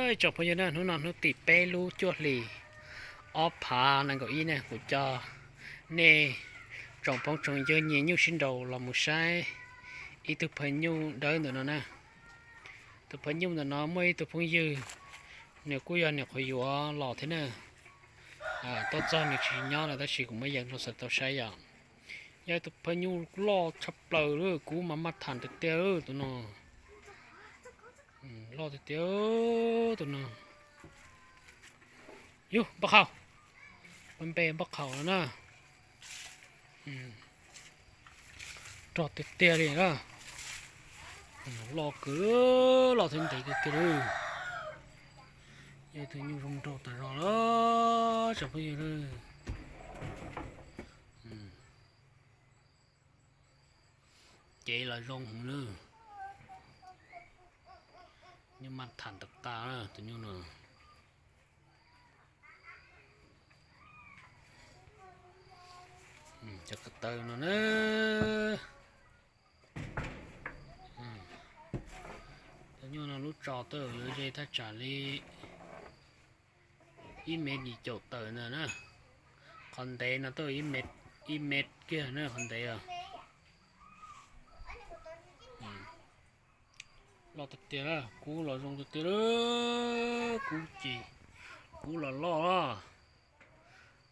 Tsoom phooj ywg na, hnub no hnub tim peb lub cuaj hlis ob phav nees nkaum ib na, kuv coj nej tsoom phooj tsoom ywg nyias nyuj sib nraus los mus saib ib tug phaj nyuj dawb ntawm no na. Tus phaj nyuj ntawm no muaj ib tug phooj ywg, nws kuj yog niam qhuav yuav los thiab na. Tuaj txog nws tsis nyob lawm tab sis kuv muab yees rau xav tau saib yom. Yog tus phaj nyuj loj tshaj plaws li, kub mas maj tham tiag tiag tus no. Loj tiag tiag tus no. Yus npaj qhaus, npe npaj qhaus no na. Rog tiag tiag li na. Loj kawg, loj thiab ntev kawg kiag li. Yog tus nyuj zoo nraug tas zog lawm tsoom phooj ywg. Cev los zoo heev na. Nyuj maj tham tas tas tus nyuj no. Cov ko taw no na. Tus nyuj no lub tso twb yuav ze thaj tsam li ib mev yim caum tawm ntawd na. Qhov ntev no twb ib mev kiag na qhov ntev os. Loj tiag tiag, kub los zoo tiag tiag, kub ces kub los loj.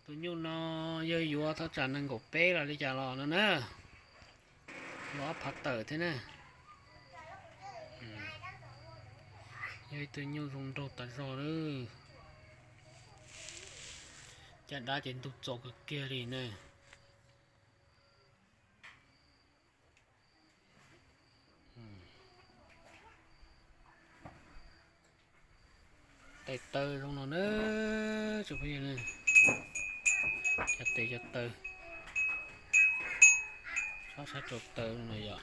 Tus nyuj no yog yuav thaj tsam nees nkaum peb los li cas los no na, los ob phav tawm thiab na. Yog ib tug nyuj zoo nraug tas zog lawm. Caj dab ces ntug txaus kawg kiag li na. Tes taw zoo no na, tsoom phooj ywg, cov tes cov taw, sab sab rau taw no yom.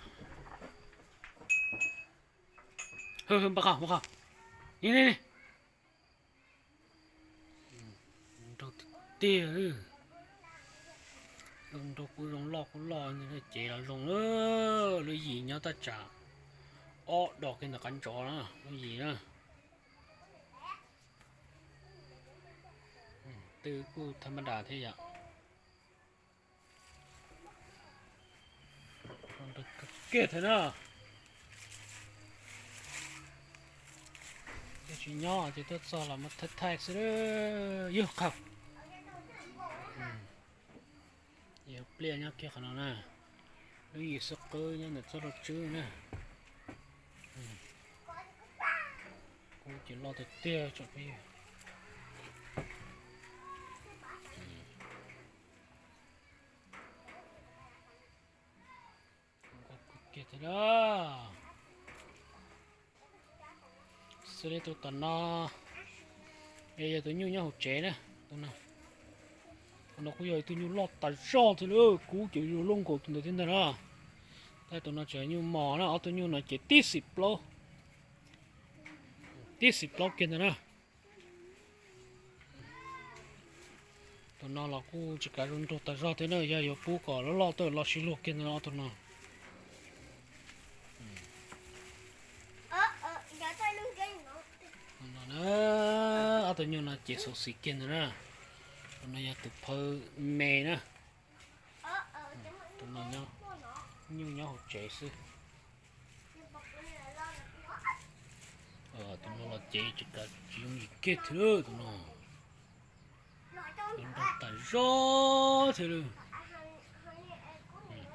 Npaj qhaus, npaj qhaus, ni ni ni. Nraug tiag tiag, zoo nraug kuj zoo loj kuj loj, cev los zoo, lub yim nyob thaj tsam ob dos kiag ntawm qab ntsov na, lub yim na. Twb kuj thas mas das thiab yom. Kiag thiab na. Yog tsis nyob ces tuaj txog los muab thaij thaij xwb. Yog qhaus, yog pliaj nyob kiag qhov no na. Lub yim xub qwb nyob ntawm txoj laj tswb na. Kuj ces loj tiag tiag tsoom phooj ywg. Kiag thiab na. Xws li tus tom no, es yog tus nyuj nyob hauv tsev na. Tus no, tus no kuj yog ib tug nyuj loj tas zog thiab lawm, kub ces yuav luaj nkaus tus ntawd thiab ntag na. Tab tus no tseem nyuj mos na, ob tug nyuj no ces tib xim plaub, tib xim plaub kiag ntag na. Tus no los kuj tsis kav zoo nraug tas zog thiab na, yog yuav pub kom loj loj tuaj los sib luag kiag ntag no tus no. Ob tug nyuj no ces xauv xis kiag ntag na. Tus no yog tus phawj me na. Tus no nyuj nyob hauv tsev xwb. Tus no los ces tsis kav tsis yooj yim kiag thiab tus no. Nraug tas zog thiab lawm.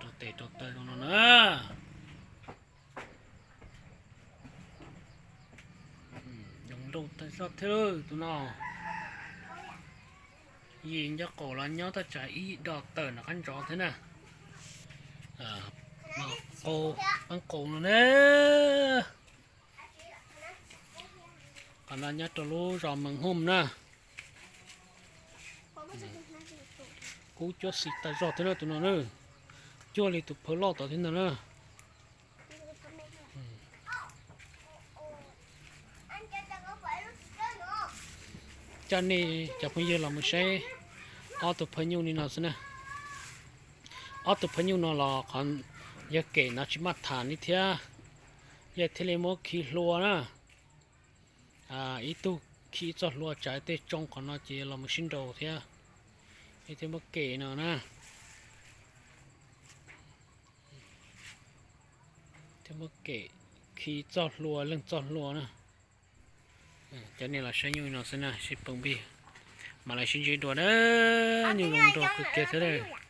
Rau tes rau taw zoo no na. Zoo nraug tas zog thiab lawm tus no. Yim nco qaum los nyob thaj tsam ib dos tawm nram qab ntsov thiab na. Qab qaus no na. Qhov no nyob rau lub zos Mees Hoom na. Kub cuab xis tas zog thiab na tus no na. Cuag li tus phawj loj tod thiab ntag na. Coj nej cov phooj ywg los mus saib ob tug phawj nyuj li no xwb na. Ob tug phawj nyuj no los qhov yog kem no tsis maj tham li thiab, yog thiaj li muab khi hlua na. Ib tug khi txoj hlua tsav tej tsoo qhov no ces los mus sib nraus thiab. Ib thiab muab kem no na, thiab muab kem khi txoj hlua leej txoj hlua na. Cov niag los saib nyuj no xwb na, sib poob pig. Mam li sib ntsib dua na, nyuj zoo nraug kawg kiag thiab.